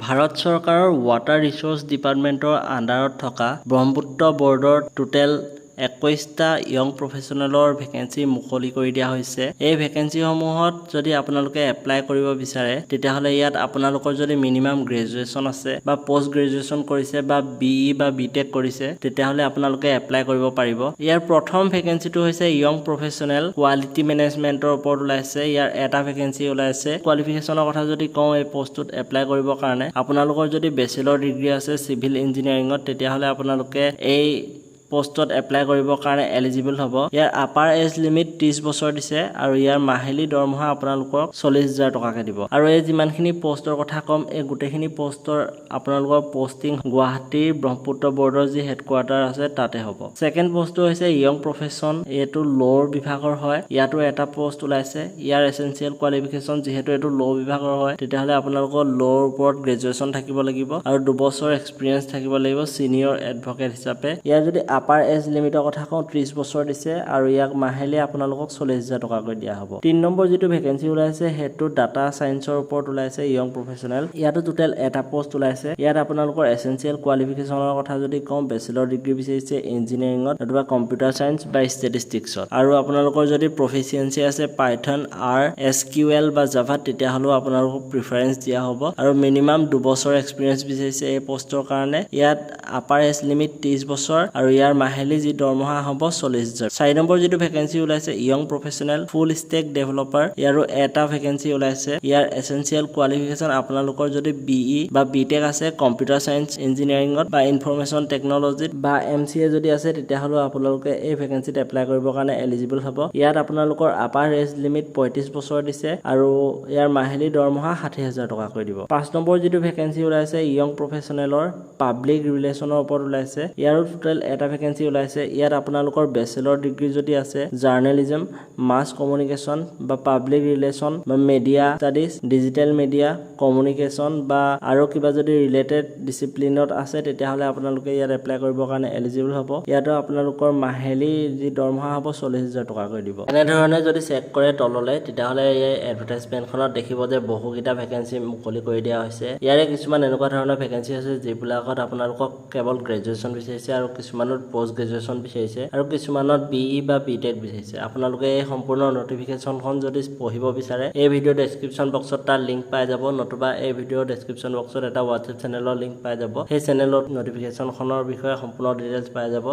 ভাৰত চৰকাৰৰ water resource ডিপাৰ্টমেণ্টৰ আণ্ডাৰত থকা ব্ৰহ্মপুত্ৰ ব'ৰ্ডৰ টোটেল 21টা য়ং প্ৰফেচনেলৰ ভেকেঞ্চি মুকলি কৰি দিয়া হৈছে। এই ভেকেঞ্চিসমূহত যদি আপোনালোকে এপ্লাই কৰিব বিচাৰে, তেতিয়াহ'লে ইয়াত আপোনালোকৰ যদি মিনিমাম গ্ৰেজুৱেশ্যন আছে বা পষ্ট গ্ৰেজুৱেশ্যন কৰিছে বা বিই বা বি টেক কৰিছে, তেতিয়াহ'লে আপোনালোকে এপ্লাই কৰিব পাৰিব। ইয়াৰ প্ৰথম ভেকেঞ্চিটো হৈছে য়ং প্ৰফেচনেল কোৱালিটি মেনেজমেণ্টৰ ওপৰত ওলাইছে। ইয়াৰ এটা ভেকেঞ্চি ওলাইছে। কোৱালিফিকেশ্যনৰ কথা যদি কওঁ, এই পষ্টটোত এপ্লাই কৰিবৰ কাৰণে আপোনালোকৰ যদি বেচেলৰ ডিগ্ৰী আছে চিভিল ইঞ্জিনিয়াৰিঙত, তেতিয়াহ'লে আপোনালোকে এই পষ্টত এপ্লাই কৰিবৰ কাৰণে এলিজিবল হ'ব। ইয়াৰ আপাৰ এজ লিমিট 30 বছৰ দিছে আৰু ইয়াৰ মাহিলী দৰমহা আপোনালোকক 40,000 টকাকৈ দিব। আৰু এই যিমানখিনি পষ্টৰ কথা ক'ম, এই গোটেইখিনি পষ্টৰ আপোনালোকৰ পষ্টিং গুৱাহাটীৰ ব্ৰহ্মপুত্ৰ বৰ্ডৰ যি হেডকোৱাৰ্টাৰ আছে, তাতে হ'ব। ছেকেণ্ড পষ্টটো হৈছে য়ং প্ৰফেচন, এইটো ল'ৰ বিভাগৰ হয়। ইয়াতো এটা পষ্ট ওলাইছে। ইয়াৰ এচেঞ্চিয়েল কোৱালিফিকেশ্যন, যিহেতু এইটো ল' বিভাগৰ হয়, তেতিয়াহ'লে আপোনালোকৰ ল'ৰ ওপৰত গ্ৰেজুৱেশ্যন থাকিব লাগিব আৰু 2 বছৰ এক্সপিৰিয়েঞ্চ থাকিব লাগিব ছিনিয়ৰ এডভকেট হিচাপে। ইয়াৰ যদি আপাৰ এজ লিমিটৰ কথা কওঁ, 30 বছৰ দিছে আৰু ইয়াক মাহিলী আপোনালোকক 40,000 টকাকৈ দিয়া হ'ব। 3 নম্বৰ যিটো ভেকেঞ্চি ওলাইছে, সেইটো ডাটা ছায়েন্সৰ ওপৰত ওলাইছে, য়ং প্ৰফেচনেল। ইয়াতো টোটেল এটা পষ্ট ওলাইছে। ইয়াত আপোনালোকৰ এচেঞ্চিয়েল কোৱালিফিকেশ্যনৰ কথা যদি কওঁ, বেচেলৰ ডিগ্ৰী বিচাৰিছে ইঞ্জিনিয়াৰিঙত নতুবা কম্পিউটাৰ ছায়েন্স বা ষ্টেটিষ্টিক্সত। আৰু আপোনালোকৰ যদি প্ৰফিচিয়েঞ্চি আছে পাইথন, আৰ, এছকিউএল বা জাভাত, তেতিয়াহ'লেও আপোনালোকক প্ৰিফাৰেঞ্চ দিয়া হ'ব। আৰু মিনিমাম 2 বছৰ এক্সপিৰিয়েঞ্চ বিচাৰিছে এই পষ্টৰ কাৰণে। ইয়াত আপাৰ এজ লিমিট 30 বছৰ আৰু ইয়াৰ মাহিলী যি দৰমহা হ'ব 40,000। 4 নম্বৰ যিটো ভেকেঞ্চি ওলাইছে, young professional full stack developer। ইয়াৰো এটা ভেকেঞ্চি ওলাইছে। ইয়াৰ এচেঞ্চিয়েল কোৱালিফিকেশ্যন, আপোনালোকৰ যদি বিই বা বি টেক আছে কম্পিউটাৰ ছায়েন্স ইঞ্জিনিয়াৰিঙত বা ইনফৰমেশ্যন টেকনলজিত বা এমচিএ যদি আছে, তেতিয়াহ'লেও আপোনালোকে এই ভেকেঞ্চিত এপ্লাই কৰিবৰ কাৰণে এলিজিবল হ'ব। ইয়াত আপোনালোকৰ আপাৰ এজ লিমিট 35 বছৰ দিছে আৰু ইয়াৰ মাহিলী দৰমহা 60,000 টকাকৈ দিব। 5 নম্বৰ যিটো ভেকেঞ্চি ওলাইছে, য়ং প্ৰফেচনেলৰ পাব্লিক ৰিলেশ্যনৰ ওপৰত ওলাইছে। ইয়াৰো টোটেল এটা ভেকেঞ্চি ওলাইছে। ইয়াত আপোনালোকৰ বেচেলৰ ডিগ্ৰী যদি আছে জাৰ্নেলিজম, মাছ কমিউনিকেশ্যন বা পাব্লিক ৰিলেশ্যন বা media studies, digital media communication বা আৰু কিবা যদি ৰিলেটেড ডিচিপ্লিনত আছে, তেতিয়াহ'লে আপোনালোকে ইয়াত এপ্লাই কৰিবৰ কাৰণে এলিজিবল হ'ব। ইয়াতো আপোনালোকৰ মাহিলী যি দৰমহা হ'ব, 40,000 টকাকৈ দিব। এনেধৰণে যদি চেক কৰে তললৈ, তেতিয়াহ'লে এই এডভাৰটাইজমেণ্টখনত দেখিব যে বহুকেইটা ভেকেঞ্চি মুকলি কৰি দিয়া হৈছে। ইয়াৰে কিছুমান এনেকুৱা ধৰণৰ ভেকেঞ্চি আছে যিবিলাকত আপোনালোকক কেৱল গ্ৰেজুৱেশ্যন বিচাৰিছে আৰু কিছুমানত পষ্ট গ্ৰেজুৱেশ্যন বিচাৰিছে আৰু কিছুমানত বিই বা বি টেক বিচাৰিছে। আপোনালোকে এই সম্পূৰ্ণ নটিফিকেশ্যনখন যদি পঢ়িব বিচাৰে, এই ভিডিঅ' ডেছক্ৰিপশ্যন বক্সত তাৰ লিংক পাই যাব, নতুবা এই ভিডিঅ' ডেছক্ৰিপশ্যন বক্সত এটা হোৱাটছএপ চেনেলৰ লিংক পাই যাব। সেই চেনেলত নটিফিকেশ্যনখনৰ বিষয়ে সম্পূৰ্ণ ডিটেইলছ পাই যাব।